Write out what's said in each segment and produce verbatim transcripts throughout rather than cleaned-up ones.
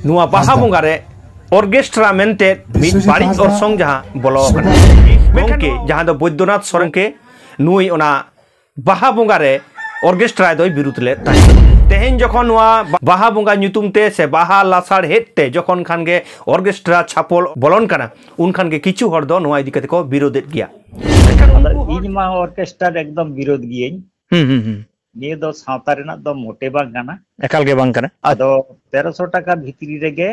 ᱱᱚᱣᱟ ᱵᱟᱦᱟ ᱵᱚᱸᱜᱟ ᱨᱮ ᱚᱨᱜᱮᱥᱴᱨᱟ ᱢᱮᱱᱛᱮ ᱢᱤᱫ ᱵᱟᱹᱲᱤᱡ ᱚᱨᱥᱚᱝ ᱡᱟᱦᱟᱸ ᱵᱚᱞᱚ ᱟᱠᱟᱱᱟ᱾ ᱜᱚᱢᱠᱮ, ᱡᱟᱦᱟᱸ ᱫᱚ ᱵᱳᱭᱫᱚᱱᱟᱛᱷ ᱥᱚᱨᱮᱱ ᱜᱮ, ᱱᱩᱭ ᱚᱱᱟ ᱵᱟᱦᱟ ᱵᱚᱸᱜᱟ ᱨᱮ ᱚᱨᱜᱮᱥᱴᱨᱟ ᱫᱚᱭ ᱵᱤᱨᱩᱫ ᱞᱮᱫ ᱛᱟᱦᱮᱸᱫ᱾ ᱛᱮᱦᱮᱧ ᱡᱚᱠᱷᱚᱱ ᱱᱚᱣᱟ ᱵᱟᱦᱟ ᱵᱚᱸᱜᱟ ᱧᱩᱛᱩᱢ ᱛᱮ ᱥᱮ ᱵᱟᱦᱟ ᱞᱟᱥᱟᱲᱦᱮᱫ ᱛᱮ ᱡᱚᱠᱷᱚᱱ ᱠᱷᱟᱱ ᱜᱮ ᱚᱨᱜᱮᱥᱴᱨᱟ ᱪᱷᱟᱯᱚᱞ ᱵᱚᱞᱚᱱ ᱠᱟᱱᱟ, ᱩᱱ ᱠᱷᱟᱱ ᱜᱮ ᱠᱤᱪᱷᱩ ᱦᱚᱲ ᱫᱚ ᱱᱚᱣᱟ ᱤᱫᱤ ᱠᱟᱛᱮ ᱠᱚ ᱵᱤᱨᱳᱫᱮᱫ ᱜᱮᱭᱟ᱾ ᱟᱫᱚ ᱤᱧ ᱢᱟ ᱚᱨᱠᱮᱥᱴᱟᱨ ᱮᱠᱫᱚᱢ ᱵᱤᱨᱳᱫ ᱜᱤᱭᱟᱹᱧ᱾ ᱦᱩᱸ, ᱦᱩᱸ, ᱦᱩᱸ᱾ ᱱᱤᱭᱟᱹ ᱫᱚ ᱥᱟᱶᱛᱟ ᱨᱮᱱᱟᱜ ᱫᱚ ᱢᱚᱴᱮ ᱵᱟᱝ ᱠᱟᱱᱟ᱾ ᱮᱠᱟᱞ ᱜᱮ ᱵᱟᱝ ᱠᱟᱱᱟ᱾ ᱟᱫᱚ ᱛᱮᱨᱚᱥᱚ ᱴᱟᱠᱟ ᱵᱷᱤᱛᱨᱤ ᱨᱮᱜᱮ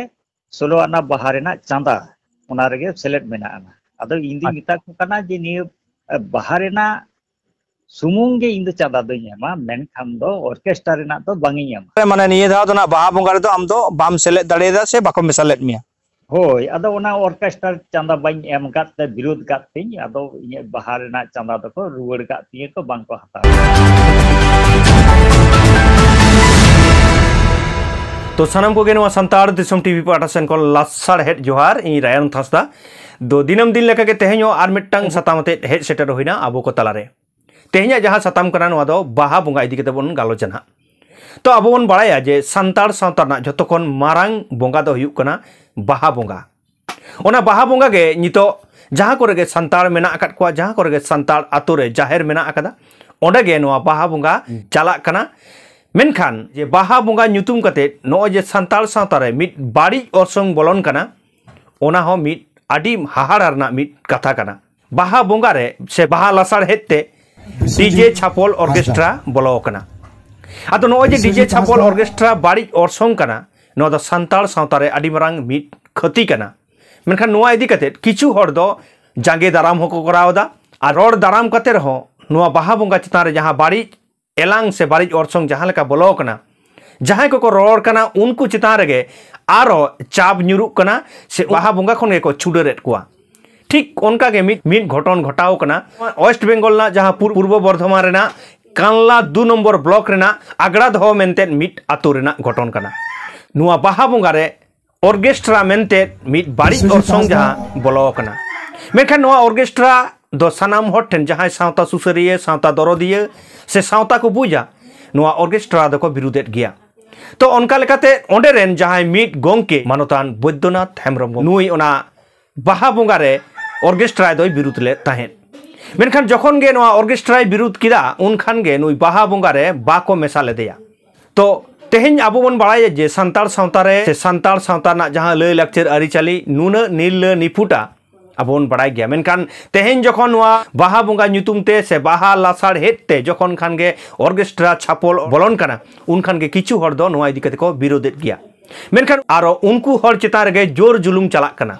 ᱥᱳᱞᱳ ᱟᱱᱟ ᱵᱟᱦᱟ ᱨᱮᱱᱟᱜ ᱪᱟᱸᱫᱟ ᱚᱱᱟ ᱨᱮᱜᱮ ᱥᱮᱞᱮᱫ ᱢᱮᱱᱟᱜᱼᱟ᱾ ᱟᱫᱚ ᱤᱧ ᱫᱩᱧ ᱟᱪᱪᱷᱟ᱾ ᱢᱮᱛᱟ ᱠᱚ ᱠᱟᱱᱟ ᱡᱮ ᱱᱤᱭᱟᱹ, ᱮ, ᱵᱟᱦᱟ ᱨᱮᱱᱟᱜ ᱥᱩᱢᱩᱝ ᱜᱮ ᱤᱧ ᱫᱚ ᱪᱟᱸᱫᱟ ᱫᱚᱧ ᱮᱢᱟ, ᱢᱮᱱᱠᱷᱟᱱ ᱫᱚ ᱚᱨᱠᱮᱥᱴᱨᱟ ᱨᱮᱱᱟᱜ ᱫᱚ ᱵᱟᱝ ᱤᱧ ᱮᱢᱟ᱾ ᱢᱟᱱᱮ ᱱᱤᱭᱟᱹ ᱫᱷᱟᱣ ᱫᱚ ᱱᱟᱜ ᱵᱟᱦᱟ ᱵᱚᱸᱜᱟ ᱨᱮᱫᱚ ᱟᱢ ᱫᱚ ᱵᱟᱢ ᱥᱮᱞᱮᱫ ᱫᱟᱲᱮᱭᱟᱫᱟ ᱥᱮ ᱵᱟᱠᱚ ᱢᱮᱥᱟ ᱞᱮᱫ ᱢᱮᱭᱟ? ᱦᱳᱭ, ᱟᱫᱚ ᱚᱱᱟ ᱚᱨᱠᱮᱥᱴᱨᱟ ᱪᱟᱸᱫᱟ ᱵᱟᱹᱧ ᱮᱢ ᱠᱟᱫ ᱛᱮ, ᱵᱤᱨᱳᱫ ᱠᱟᱫ ᱛᱤᱧ, ᱟᱫᱚ ᱤᱧᱟᱹᱜ ᱵᱟᱦᱟ ᱨᱮᱱᱟᱜ ᱪᱟᱸᱫᱟ ᱫᱚᱠᱚ ᱨᱩᱣᱟᱹᱲ ᱠᱟᱫ ᱛᱤᱧᱟᱹ ᱠᱚ, ᱵᱟᱝ ᱠᱚ ᱦᱟᱛᱟᱣ᱾ ᱛᱚ ᱥᱟᱱᱟᱢ ᱠᱚᱜᱮ ᱱᱚᱣᱟ ᱥᱟᱱᱛᱟᱲ ᱫᱤᱥᱚᱢ ᱴᱤᱵᱷᱤ ᱯᱟᱦᱴᱟ ᱥᱮᱱ ᱠᱷᱚᱱ ᱞᱟᱥᱟᱲ ᱦᱮᱫ ᱡᱚᱦᱟᱨ, ᱤᱧ ᱨᱟᱭᱚᱱ ᱛᱷᱟᱸᱥᱫᱟ᱾ ᱫᱚ ᱫᱤᱱᱟᱹᱢ ᱫᱤᱱ ᱞᱮᱠᱟᱜᱮ ᱛᱮᱦᱮᱧ ᱦᱚᱸ ᱟᱨ ᱢᱤᱫᱴᱟᱝ ᱥᱟᱛᱟᱢ ᱟᱛᱮᱫ ᱦᱮᱡ ᱥᱮᱴᱮᱨ ᱦᱩᱭᱱᱟ ᱟᱵᱚ ᱠᱚ ᱛᱟᱞᱟᱨᱮ᱾ ᱛᱮᱦᱮᱧᱟᱜ ᱡᱟᱦᱟᱸ ᱥᱟᱛᱟᱢ ᱠᱟᱱᱟ, ᱱᱚᱣᱟ ᱫᱚ ᱵᱟᱦᱟ ᱵᱚᱸᱜᱟ ᱤᱫᱤ ᱠᱟᱛᱮ ᱵᱚᱱ ᱜᱟᱞᱚᱪᱟ ᱱᱟᱦᱟᱜ᱾ ᱛᱚ ᱟᱵᱚ ᱵᱚᱱ ᱵᱟᱲᱟᱭᱟ ᱡᱮ ᱥᱟᱱᱛᱟᱲ ᱥᱟᱶᱛᱟ ᱨᱮᱱᱟᱜ ᱡᱷᱚᱛᱚ ᱠᱷᱚᱱ ᱢᱟᱨᱟᱝ ᱵᱚᱸᱜᱟ ᱫᱚ ᱦᱩᱭᱩᱜ ᱠᱟᱱᱟ ᱵᱟᱦᱟ ᱵᱚᱸᱜᱟ᱾ ᱚᱱᱟ ᱵᱟᱦᱟ ᱵᱚᱸᱜᱟ ᱜᱮ ᱱᱤᱛᱚᱜ ᱡᱟᱦᱟᱸ ᱠᱚᱨᱮ ᱜᱮ ᱥᱟᱱᱛᱟᱲ ᱢᱮᱱᱟᱜ ᱟᱠᱟᱫ ᱠᱚᱣᱟ, ᱡᱟᱦᱟᱸ ᱠᱚᱨᱮ ᱜᱮ ᱥᱟᱱᱛᱟᱲ ᱟᱛᱳ ᱨᱮ ᱡᱟᱦᱮᱨ ᱢᱮᱱᱟᱜ ᱟᱠᱟᱫᱟ, ᱚᱸᱰᱮ ᱜᱮ ᱱᱚᱣᱟ ᱵᱟᱦᱟ ᱵᱚᱸᱜᱟ ᱦᱩᱸ᱾ ᱪᱟᱞᱟᱜ ᱠᱟᱱᱟ᱾ ᱢᱮᱱᱠᱷᱟᱱ ᱡᱮ ᱵᱟᱦᱟ ᱵᱚᱸᱜᱟ ᱧᱩᱛᱩᱢ ᱠᱟᱛᱮ ᱱᱚᱜᱼᱚᱭ ᱡᱮ ᱥᱟᱱᱛᱟᱲ ᱥᱟᱶᱛᱟ ᱨᱮ ᱢᱤᱫ ᱵᱟᱹᱲᱤᱡ ᱚᱨᱥᱚᱝ ᱵᱚᱞᱚᱱ ᱠᱟᱱᱟ, ᱚᱱᱟ ᱦᱚᱸ ᱢᱤᱫ ᱟᱹᱰᱤ ᱦᱟᱦᱟᱲᱟ ᱨᱮᱱᱟᱜ ᱢᱤᱫ ᱠᱟᱛᱷᱟ ᱠᱟᱱᱟ᱾ ᱵᱟᱦᱟ ᱵᱚᱸᱜᱟ ᱨᱮ ᱥᱮ ᱵᱟᱦᱟ ᱞᱟᱥᱟᱲᱦᱮᱫ ᱛᱮ ᱰᱤᱡᱮ ᱪᱷᱟᱯᱚᱞ ᱚᱨᱠᱮᱥᱴᱨᱟ ᱵᱚᱞᱚ ᱟᱠᱟᱱᱟ᱾ ᱟᱫᱚ ᱱᱚᱜᱼᱚᱭ ᱡᱮ ᱰᱤᱡᱮ ᱪᱷᱟᱯᱚᱞ ᱚᱨᱠᱮᱥᱴᱨᱟ ᱵᱟᱹᱲᱤᱡ ᱚᱨᱥᱚᱝ ᱠᱟᱱᱟ, ᱱᱚᱣᱟ ᱫᱚ ᱥᱟᱱᱛᱟᱲ ᱥᱟᱶᱛᱟ ᱨᱮ ᱟᱹᱰᱤ ᱢᱟᱨᱟᱝ ᱢᱤᱫ ᱠᱷᱚᱛᱤ ᱠᱟᱱᱟ᱾ ᱢᱮᱱᱠᱷᱟᱱ ᱱᱚᱣᱟ ᱤᱫᱤ ᱠᱟᱛᱮ ᱠᱤᱪᱷᱩ ᱦᱚᱲ ᱫᱚ ᱡᱟᱸᱜᱮ ᱫᱟᱨᱟᱢ ᱦᱚᱸᱠᱚ ᱠᱚᱨᱟᱣ ᱮᱫᱟ, ᱟᱨ ᱨᱚᱲ ᱫᱟᱨᱟᱢ ᱠᱟᱛᱮ ᱨᱮᱦᱚᱸ ᱱᱚᱣᱟ ᱵᱟᱦᱟ ᱵᱚᱸᱜᱟ ᱪᱮᱛᱟᱱ ᱨᱮ ᱡᱟᱦᱟᱸ ᱵᱟᱹᱲᱤᱡ ᱮᱞᱟᱝ ᱥᱮ ᱵᱟᱹᱲᱤᱡ ᱚᱨᱥᱚᱝ ᱡᱟᱦᱟᱸ ᱞᱮᱠᱟ ᱵᱚᱞᱚ ᱟᱠᱟᱱᱟ, ᱡᱟᱦᱟᱸᱭ ᱠᱚᱠᱚ ᱨᱚᱲ ᱠᱟᱱᱟ ᱩᱱᱠᱩ ᱪᱮᱛᱟᱱ ᱨᱮᱜᱮ ᱟᱨᱚ ᱪᱟᱯ ᱧᱩᱨᱩᱜ ᱠᱟᱱᱟ, ᱥᱮ ᱵᱟᱦᱟ ᱵᱚᱸᱜᱟ ᱠᱷᱚᱱ ᱜᱮᱠᱚ ᱪᱷᱩᱰᱟᱹᱨᱮᱫ ᱠᱚᱣᱟ᱾ ᱴᱷᱤᱠ ᱚᱱᱠᱟ ᱜᱮ ᱢᱤᱫ, ᱢᱤᱫ ᱜᱷᱚᱴᱚᱱ ᱜᱷᱚᱴᱟᱣ ᱠᱟᱱᱟ ᱳᱭᱮᱥᱴ ᱵᱮᱝᱜᱚᱞ ᱨᱮᱱᱟᱜ ᱡᱟᱦᱟᱸ ᱯᱩᱨ-, ᱯᱩᱨᱵᱚ ᱵᱚᱨᱫᱷᱚᱢᱟᱱ ᱨᱮᱱᱟᱜ ᱠᱟᱱᱞᱟ ᱫᱩ ᱱᱚᱢᱵᱚᱨ ᱵᱞᱚᱠ ᱨᱮᱱᱟᱜ ᱟᱜᱽᱲᱟ ᱫᱷᱚ ᱢᱮᱱᱛᱮ ᱢᱤᱫ ᱟᱛᱳ ᱨᱮᱱᱟᱜ ᱜᱷᱚᱴᱚᱱ ᱠᱟᱱᱟ᱾ ᱱᱚᱣᱟ ᱵᱟᱦᱟ ᱵᱚᱸᱜᱟ ᱨᱮ ᱚᱨᱜᱮᱥᱴᱨᱟ ᱢᱮᱱᱛᱮ ᱢᱤᱫ ᱵᱟᱹᱲᱤᱡ ᱚᱨᱥᱚᱝ ᱡᱟᱦᱟᱸ ᱵᱚᱞᱚ ᱟᱠᱟᱱᱟ᱾ ᱢᱮᱱᱠᱷᱟᱱ ᱱᱚᱣᱟ ᱚᱨᱜᱮᱥᱴᱨᱟ ᱫᱚ ᱥᱟᱱᱟᱢ ᱦᱚᱲ ᱴᱷᱮᱱ, ᱡᱟᱦᱟᱸᱭ ᱥᱟᱶᱛᱟ ᱥᱩᱥᱟᱹᱨᱤᱭᱟᱹ, ᱥᱟᱶᱛᱟ ᱫᱚᱨᱚᱫᱤᱭᱟᱹ ᱥᱮ ᱥᱟᱶᱛᱟ ᱠᱚ ᱵᱩᱡᱟ, ᱱᱚᱣᱟ ᱚᱨᱜᱮᱥᱴᱨᱟ ᱫᱚᱠᱚ ᱵᱤᱨᱩᱫᱮᱫ ᱜᱮᱭᱟ᱾ ᱛᱚ ᱚᱱᱠᱟ ᱞᱮᱠᱟᱛᱮ ᱚᱸᱰᱮ ᱨᱮᱱ ᱡᱟᱦᱟᱸᱭ ᱢᱤᱫ ᱜᱚᱢᱠᱮ ᱢᱟᱱᱚᱛᱟᱱ ᱵᱳᱭᱫᱚᱱᱟᱛᱷ ᱦᱮᱢᱵᱨᱚᱢ, ᱱᱩᱭ ᱚᱱᱟ ᱵᱟᱦᱟ ᱵᱚᱸᱜᱟ ᱨᱮ ᱚᱨᱜᱮᱥᱴᱨᱟ ᱫᱚᱭ ᱵᱤᱨᱩᱫᱷ ᱞᱮᱫ ᱛᱟᱦᱮᱸᱫ᱾ ᱢᱮᱱᱠᱷᱟᱱ ᱡᱚᱠᱷᱚᱱ ᱜᱮ ᱱᱚᱣᱟ ᱚᱨᱜᱮᱥᱴᱨᱟᱭ ᱵᱤᱨᱩᱫᱷ ᱠᱮᱫᱟ, ᱩᱱᱠᱷᱟᱱ ᱜᱮ ᱱᱩᱭ ᱵᱟᱦᱟ ᱵᱚᱸᱜᱟ ᱨᱮ ᱵᱟᱠᱚ ᱢᱮᱥᱟ ᱞᱮᱫᱮᱭᱟ᱾ ᱛᱚ ᱛᱮᱦᱮᱧ ᱟᱵᱚ ᱵᱚᱱ ᱵᱟᱲᱟᱭᱟ ᱡᱮ ᱥᱟᱱᱛᱟᱲ ᱥᱟᱶᱛᱟ ᱨᱮ ᱥᱮ ᱥᱟᱱᱛᱟᱲ ᱥᱟᱶᱛᱟ ᱨᱮᱱᱟᱜ ᱡᱟᱦᱟᱸ ᱞᱟᱹᱭ ᱞᱟᱠᱪᱟᱨ ᱟᱹᱨᱤᱪᱟᱹᱞᱤ ᱱᱩᱱᱟᱹᱜ ᱱᱤᱨᱞᱟᱹ ᱱᱤᱯᱷᱩᱴᱟ, ᱟᱵᱚ ᱵᱚᱱ ᱵᱟᱲᱟᱭ ᱜᱮᱭᱟ᱾ ᱢᱮᱱᱠᱷᱟᱱ ᱛᱮᱦᱮᱧ ᱡᱚᱠᱷᱚᱱ ᱱᱚᱣᱟ ᱵᱟᱦᱟ ᱵᱚᱸᱜᱟ ᱧᱩᱛᱩᱢ ᱛᱮ ᱥᱮ ᱵᱟᱦᱟ ᱞᱟᱥᱟᱲᱦᱮᱫ ᱛᱮ ᱡᱚᱠᱷᱚᱱ ᱠᱷᱟᱱ ᱜᱮ ᱚᱨᱜᱮᱥᱴᱨᱟ ᱪᱷᱟᱯᱚᱞ ᱵᱚᱞᱚᱱ ᱠᱟᱱᱟ, ᱩᱱᱠᱷᱟᱱ ᱜᱮ ᱠᱤᱪᱷᱩ ᱦᱚᱲ ᱫᱚ ᱱᱚᱣᱟ ᱤᱫᱤ ᱠᱟᱛᱮ ᱠᱚ ᱵᱤᱨᱳᱫᱮᱫ ᱜᱮᱭᱟ᱾ ᱢᱮᱱᱠᱷᱟᱱ ᱟᱨᱚ ᱩᱱᱠᱩ ᱦᱚᱲ ᱪᱮᱛᱟᱱ ᱨᱮᱜᱮ ᱡᱳᱨ ᱡᱩᱞᱩᱢ ᱪᱟᱞᱟᱜ ᱠᱟᱱᱟ᱾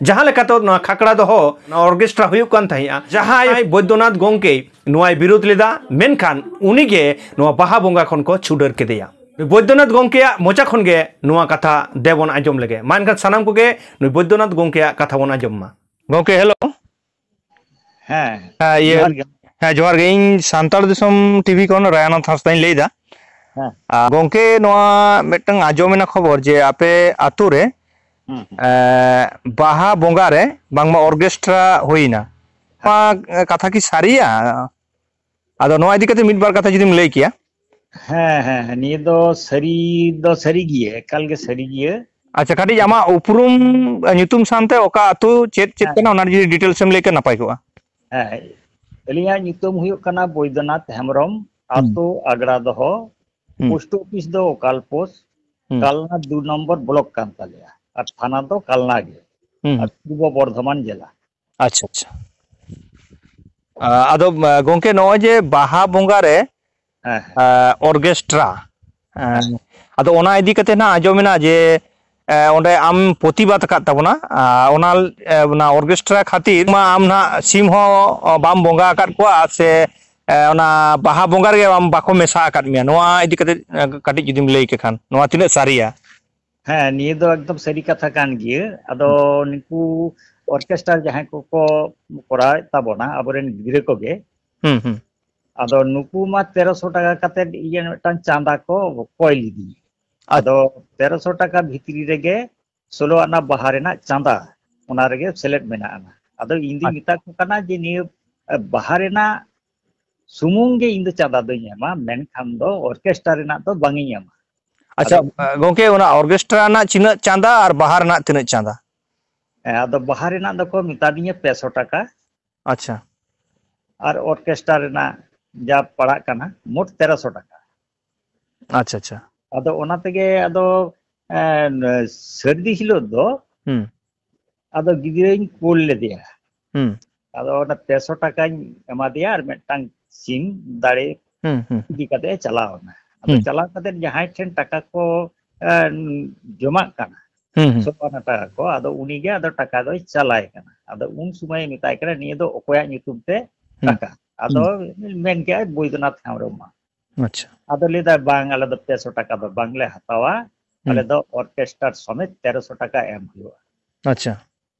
ᱡᱟᱦᱟᱸ ᱞᱮᱠᱟᱛᱮ ᱱᱚᱣᱟ ᱠᱷᱟᱠᱲᱟ ᱫᱚᱦᱚ ᱱᱚᱣᱟ ᱚᱨᱜᱮᱥᱴᱨᱟ ᱦᱩᱭᱩᱜ ᱠᱟᱱ ᱛᱟᱦᱮᱸᱫᱼᱟ, ᱡᱟᱦᱟᱸᱭ ᱵᱳᱭᱫᱚᱱᱟᱛᱷ ᱜᱚᱢᱠᱮ ᱱᱚᱣᱟᱭ ᱵᱤᱨᱳᱫ ᱞᱮᱫᱟ, ᱢᱮᱱᱠᱷᱟᱱ ᱩᱱᱤᱜᱮ ᱱᱚᱣᱟ ᱵᱟᱦᱟ ᱵᱚᱸᱜᱟ ᱠᱷᱚᱱ ᱠᱚ ᱪᱷᱩᱰᱟᱹᱨ ᱠᱮᱫᱮᱭᱟ᱾ ᱱᱩᱭ ᱵᱳᱭᱫᱚᱱᱟᱛᱷ ᱜᱚᱢᱠᱮᱭᱟᱜ ᱢᱚᱪᱟ ᱠᱷᱚᱱ ᱜᱮ ᱱᱚᱣᱟ ᱠᱟᱛᱷᱟ ᱫᱮᱵᱚᱱ ᱟᱸᱡᱚᱢ ᱞᱮᱜᱮ᱾ ᱢᱟ ᱮᱱᱠᱷᱟᱱ ᱥᱟᱱᱟᱢ ᱠᱚᱜᱮ ᱱᱩᱭ ᱵᱳᱭᱫᱚᱱᱟᱛᱷ ᱜᱚᱢᱠᱮᱭᱟᱜ ᱠᱟᱛᱷᱟ ᱵᱚᱱ ᱟᱸᱡᱚᱢ ᱢᱟ᱾ ᱜᱚᱢᱠᱮ, ᱦᱮᱞᱳ᱾ ᱦᱮᱸ, ᱦᱮᱸ, ᱤᱭᱟᱹ, ᱡᱚᱦᱟᱨ ᱜᱮ᱾ ᱦᱮᱸ, ᱡᱚᱦᱟᱨ ᱜᱮ᱾ ᱤᱧ ᱥᱟᱱᱛᱟᱲ ᱫᱤᱥᱚᱢ ᱴᱤᱵᱷᱤ ᱠᱷᱚᱱ ᱨᱟᱭᱟᱱᱟᱛᱷ ᱦᱟᱸᱥᱫᱟᱧ ᱞᱟᱹᱭᱫᱟ᱾ ᱦᱮᱸ᱾ ᱟᱨ ᱜᱚᱢᱠᱮ, ᱱᱚᱣᱟ ᱢᱤᱫᱴᱟᱝ ᱟᱸᱡᱚᱢᱮᱱᱟ ᱠᱷᱚᱵᱚᱨ ᱡᱮ ᱟᱯᱮ ᱟᱛᱳ ᱨᱮ, ᱦᱩᱸ, ᱦᱩᱸ᱾ ᱮᱸ, ᱵᱟᱦᱟ ᱵᱚᱸᱜᱟ ᱨᱮ ᱵᱟᱝᱢᱟ ᱚᱨᱜᱮᱥᱴᱨᱟ ᱦᱩᱭᱱᱟ᱾ ᱱᱚᱣᱟ ᱠᱟᱛᱷᱟ ᱠᱤ ᱥᱟᱹᱨᱤᱭᱟ? ᱟᱫᱚ ᱱᱚᱣᱟ ᱤᱫᱤ ᱠᱟᱛᱮ ᱢᱤᱫ ᱵᱟᱨ ᱠᱟᱛᱷᱟ ᱡᱩᱫᱤᱢ ᱞᱟᱹᱭ ᱠᱮᱭᱟ᱾ ᱦᱮᱸ, ᱦᱮᱸ, ᱦᱮᱸ, ᱱᱤᱭᱟᱹ ᱫᱚ ᱥᱟᱹᱨᱤ ᱫᱚ ᱥᱟᱹᱨᱤ ᱜᱮᱭᱟ, ᱮᱠᱟᱞ ᱜᱮ ᱥᱟᱹᱨᱤ ᱜᱮᱭᱟ᱾ ᱟᱪᱪᱷᱟ, ᱠᱟᱹᱴᱤᱡ ᱟᱢᱟᱜ ᱩᱯᱨᱩᱢ, ᱮ, ᱧᱩᱛᱩᱢ ᱥᱟᱶᱛᱮ ᱚᱠᱟ ᱟᱹᱛᱩ, ᱪᱮᱫ ᱪᱮᱫ ᱦᱮᱸ᱾ ᱠᱟᱱᱟ, ᱚᱱᱟ ᱡᱩᱫᱤ ᱰᱤᱴᱮᱞᱥ ᱮᱢ ᱞᱟᱹᱭ ᱠᱷᱟᱱ ᱱᱟᱯᱟᱭ ᱠᱚᱜᱼᱟ᱾ ᱦᱮᱸ, ᱟᱹᱞᱤᱧᱟᱜ ᱧᱩᱛᱩᱢ ᱦᱩᱭᱩᱜ ᱠᱟᱱᱟ ᱵᱳᱭᱫᱚᱱᱟᱛᱷ ᱦᱮᱢᱵᱨᱚᱢ, ᱦᱩᱸ᱾ ᱟᱹᱛᱩ ᱟᱜᱽᱲᱟ ᱫᱚᱦᱚ, ᱦᱩᱸ᱾ ᱯᱳᱥᱴ ᱚᱯᱷᱤᱥ ᱫᱚ ᱚᱠᱟᱞ ᱯᱳᱥᱴ, ᱦᱩᱸ᱾ ᱠᱟᱞᱱᱟ ᱫᱩ ᱱᱚᱢᱵᱚᱨ ᱵᱞᱚᱠ ᱠᱟᱱ ᱛᱟᱞᱮᱭᱟ, ᱟᱨ ᱛᱷᱟᱱᱟ ᱫᱚ ᱠᱟᱞᱱᱟ ᱜᱮ, ᱦᱩᱸ, ᱟᱨ ᱦᱩᱸ᱾ ᱯᱩᱨᱵᱚ ᱵᱚᱨᱫᱷᱚᱢᱟᱱ ᱡᱮᱞᱟ᱾ ᱟᱪᱪᱷᱟ, ᱟᱪᱪᱷᱟ᱾ ᱟ, ᱟᱫᱚ, ᱟ, ᱜᱚᱝᱠᱮ, ᱱᱚᱜᱼᱚᱭ ᱡᱮ ᱵᱟᱦᱟ ᱵᱚᱸᱜᱟ ᱨᱮ, ᱦᱮᱸ, ᱦᱮᱸ᱾ ᱟ, ᱚᱨᱜᱮᱥᱴᱨᱟ, ᱟ, ᱦᱮᱸ᱾ ᱟᱫᱚ ᱚᱱᱟ ᱤᱫᱤ ᱠᱟᱛᱮ ᱱᱟᱜ ᱟᱸᱡᱚᱢ ᱮᱱᱟ ᱡᱮ, ᱟ, ᱚᱸᱰᱮ ᱟᱢ ᱯᱨᱚᱛᱤᱵᱟᱫ ᱟᱠᱟᱫ ᱛᱟᱵᱚᱱᱟ, ᱟ, ᱚᱱᱟ, ᱟ, ᱚᱱᱟ ᱚᱨᱜᱮᱥᱴᱨᱟ ᱠᱷᱟᱹᱛᱤᱨ ᱢᱟ ᱟᱢ ᱱᱟᱜ ᱥᱤᱢ ᱦᱚᱸ ᱵᱟᱢ ᱵᱚᱸᱜᱟ ᱟᱠᱟᱫ ᱠᱚᱣᱟ, ᱥᱮ, ᱟ, ᱚᱱᱟ ᱵᱟᱦᱟ ᱵᱚᱸᱜᱟ ᱨᱮᱜᱮ ᱟᱢ ᱵᱟᱠᱚ ᱢᱮᱥᱟ ᱟᱠᱟᱫ ᱢᱮᱭᱟ᱾ ᱱᱚᱣᱟ ᱤᱫᱤ ᱠᱟᱛᱮ, ᱟ, ᱠᱟᱹᱴᱤᱡ ᱡᱩᱫᱤᱢ ᱞᱟᱹᱭ ᱠᱮ ᱠᱷᱟᱱ, ᱱᱚᱣᱟ ᱛᱤᱱᱟᱹᱜ ᱥᱟᱹᱨᱤᱭᱟ? ᱦᱮᱸ, ᱱᱤᱭᱟᱹ ᱫᱚ ᱮᱠᱫᱚᱢ ᱥᱟᱹᱨᱤ ᱠᱟᱛᱷᱟ ᱠᱟᱱ ᱜᱮᱭᱟ᱾ ᱟᱫᱚ ᱦᱩᱸ᱾ ᱱᱩᱠᱩ ᱚᱨᱠᱮᱥᱴᱟᱨ ᱡᱟᱦᱟᱸᱭ ᱠᱚᱠᱚ ᱠᱚᱨᱟᱣᱮᱫ ᱛᱟᱵᱚᱱᱟ, ᱟᱵᱚᱨᱮᱱ ᱜᱤᱫᱽᱨᱟᱹ ᱠᱚᱜᱮ, ᱦᱩᱸ, ᱦᱩᱸ᱾ ᱟᱫᱚ ᱱᱩᱠᱩ ᱢᱟ ᱛᱮᱨᱚᱥᱚ ᱴᱟᱠᱟ ᱠᱟᱛᱮᱫ ᱤᱭᱟᱹ ᱢᱤᱫᱴᱟᱝ ᱪᱟᱸᱫᱟ ᱠᱚ ᱠᱚᱭ ᱞᱤᱫᱤᱧᱟ᱾ ᱟᱪᱪᱷᱟ᱾ ᱟᱫᱚ ᱛᱮᱨᱚᱥᱚ ᱴᱟᱠᱟ ᱵᱷᱤᱛᱨᱤ ᱨᱮᱜᱮ ᱥᱳᱞᱳ ᱟᱱᱟ ᱵᱟᱦᱟ ᱨᱮᱱᱟᱜ ᱪᱟᱸᱫᱟ, ᱚᱱᱟ ᱨᱮᱜᱮ ᱥᱮᱞᱮᱫ ᱢᱮᱱᱟᱜᱼᱟ᱾ ᱟᱫᱚ ᱤᱧ ᱫᱩᱧ ᱟᱪᱪᱷᱟ᱾ ᱢᱮᱛᱟ ᱠᱚ ᱠᱟᱱᱟ ᱡᱮ ᱱᱤᱭᱟᱹ, ᱮ, ᱵᱟᱦᱟ ᱨᱮᱱᱟᱜ ᱥᱩᱢᱩᱝ ᱜᱮ ᱤᱧ ᱫᱚ ᱪᱟᱸᱫᱟ ᱫᱚᱧ ᱮᱢᱟ, ᱢᱮᱱᱠᱷᱟᱱ ᱫᱚ ᱚᱨᱠᱮᱥᱴᱟᱨ ᱨᱮᱱᱟᱜ ᱫᱚ ᱵᱟᱝ ᱤᱧ ᱮᱢᱟ᱾ ᱟᱪᱪᱷᱟ, ᱟᱫᱚ ᱜᱚᱝᱠᱮ, ᱚᱱᱟ ᱚᱨᱠᱮᱥᱴᱨᱟ ᱨᱮᱱᱟᱜ ᱛᱤᱱᱟᱹᱜ ᱪᱟᱸᱫᱟ ᱟᱨ ᱵᱟᱦᱟ ᱨᱮᱱᱟᱜ ᱛᱤᱱᱟᱹᱜ ᱪᱟᱸᱫᱟ? ᱦᱮᱸ, ᱟᱫᱚ ᱵᱟᱦᱟ ᱨᱮᱱᱟᱜ ᱫᱚᱠᱚ ᱢᱮᱛᱟ ᱫᱤᱧᱟ ᱯᱮ ᱥᱚ ᱴᱟᱠᱟ᱾ ᱟᱪᱪᱷᱟ᱾ ᱟᱨ ᱚᱨᱠᱮᱥᱴᱨᱟ ᱨᱮᱱᱟᱜ ᱡᱟ ᱯᱟᱲᱟᱜ ᱠᱟᱱᱟ, ᱢᱳᱴ ᱛᱮᱨᱚ ᱥᱚ ᱴᱟᱠᱟ᱾ ᱟᱪᱪᱷᱟ, ᱟᱪᱪᱷᱟ᱾ ᱟᱫᱚ ᱚᱱᱟ ᱛᱮᱜᱮ ᱟᱫᱚ, ᱮᱸ, ᱥᱟᱹᱨᱫᱤ ᱦᱤᱞᱳᱜ ᱫᱚ ᱦᱩᱸ᱾ ᱟᱫᱚ ᱜᱤᱫᱽᱨᱟᱹᱧ ᱠᱩᱞ ᱞᱮᱫᱮᱭᱟ᱾ ᱦᱩᱸ᱾ ᱟᱫᱚ ᱚᱱᱟ ᱯᱮ ᱥᱚ ᱴᱟᱠᱟᱧ ᱮᱢᱟ ᱫᱮᱭᱟ ᱟᱨ ᱢᱤᱫᱴᱟᱝ ᱥᱤᱢ ᱫᱟᱲᱮ ᱦᱩᱸ, ᱦᱩᱸ᱾ ᱤᱫᱤ ᱠᱟᱛᱮ ᱮ ᱪᱟᱞᱟᱣ ᱮᱱᱟ᱾ ᱟᱫᱚ ᱦᱩᱸ᱾ ᱪᱟᱞᱟᱣ ᱠᱟᱛᱮ ᱡᱟᱦᱟᱸᱭ ᱴᱷᱮᱱ ᱴᱟᱠᱟ ᱠᱚ, ᱮᱸ, ᱡᱚᱢᱟᱜ ᱠᱟᱱᱟ, ᱦᱩᱸ, ᱦᱩᱸ᱾ ᱥᱚᱵᱟᱱᱟ ᱴᱟᱠᱟ ᱠᱚ, ᱟᱫᱚ ᱩᱱᱤᱜᱮ ᱟᱫᱚ ᱴᱟᱠᱟ ᱫᱚᱭ ᱪᱟᱞᱟᱭ ᱠᱟᱱᱟ᱾ ᱟᱫᱚ ᱩᱱ ᱥᱚᱢᱚᱭ ᱢᱮᱛᱟᱭ ᱠᱟᱱᱟ, "ᱱᱤᱭᱟᱹ ᱫᱚ ᱚᱠᱚᱭᱟᱜ ᱧᱩᱛᱩᱢ ᱛᱮ ᱦᱩᱸ᱾ ᱴᱟᱠᱟ?" ᱟᱫᱚ ᱦᱩᱸ᱾ ᱢᱮᱱ ᱠᱮᱜᱼᱟᱭ, "ᱵᱳᱭᱫᱚᱱᱟᱛᱷ ᱦᱮᱢᱵᱨᱚᱢ ᱢᱟ᱾" ᱟᱪᱪᱷᱟ᱾ ᱟᱫᱚ ᱞᱟᱹᱭ ᱫᱟᱭ, "ᱵᱟᱝ, ᱟᱞᱮ ᱫᱚ ᱯᱮ ᱥᱚ ᱴᱟᱠᱟ ᱫᱚ ᱵᱟᱝᱞᱮ ᱦᱟᱛᱟᱣᱟ, ᱦᱩᱸ᱾ ᱟᱞᱮ ᱫᱚ ᱚᱨᱠᱮᱥᱴᱟᱨ ᱥᱚᱢᱮᱛ ᱛᱮᱨᱚ ᱥᱚ ᱴᱟᱠᱟ ᱮᱢ ᱦᱩᱭᱩᱜᱼᱟ᱾" ᱟᱪᱪᱷᱟ᱾